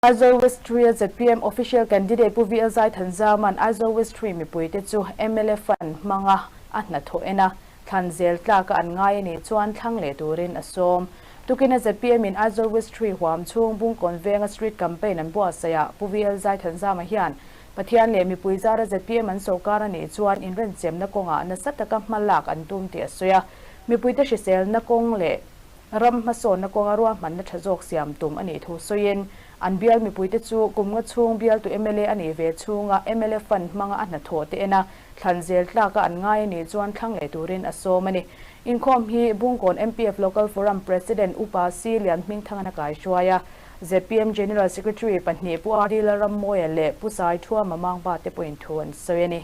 Aizawl West Three-a zpm Official Candidate Pu VL Zaithanzama'n Aizawl West Three mipuite chu mla Fund hmanga a hnathawh en a, thlan zel tlaka an ngai a nih chuan thlang leh turin a sawm. Tukina zpm in Aizawl West Three huam chhung Bungkawn venga Street Campaign an buatsaihah Pu VL Zaithanzama hian Pathian leh mipui zara zpm an sorkar a nih chuan inrenchemna kawngah nasa taka hma lak an tum tih a sawi a, mipuite hriselna kawng leh Ram hmasawnna kawnga ruahmanna tha zawk siam tum a nih thu sawiin, an bial mipuite chu kum nga chhung bialtu mla a nih ve chhunga mla fund hmanga a hnathawh te ena thlan zel tlaka an ngai a nih chuan thlang leh turin a sawm a ni. Inkhawm hi Bungkawn MPF Local Forum President Upa Si Lian Hmingthangana kaihruai a, zpm General Secretary pahnih Pu RD Lalrammawia leh Pu Sai Thuama Mangpa te pawhin thu an sawi a ni.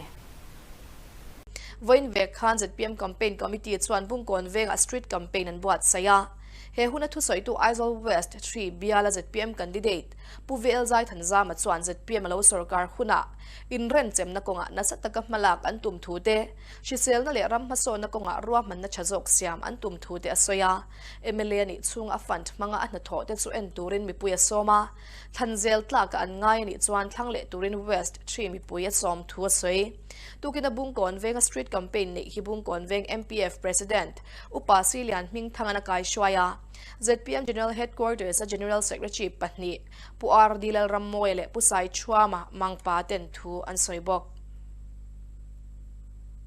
Vawiin vek khan zpm Campaign Committee chuan Bungkawn vengah Street Campaign an buatsaih a. He huna thusawitu Aizawl West 3 biala zpm candidate Pu VL Zaithanzama chuan zpm a lo sorkar hunah inrenchemna kawngah nasa taka hmalak an tum thu te, hriselna leh ram hmasawnna kawngah ruahmanna tha zawk siam an tum thu te a sawi a. Mla nih chhunga a fund hmanga a hnathawh te chu en turin mipui a sawm a. Thlan zel tlaka an ngai a nih chuan thlang leh turin West 3 mipui a sawm thu a sawi. Tukina Bungkawn venga street campaign neih hi Bungkawn veng MPF President Upa Silian Hmingthangan a kaihruai a. Zpm General Headquarters a General Secretary pahnih Pu RD Lalrammawia leh Pu Saichhuama Mangpa ten thu an sawi bawk.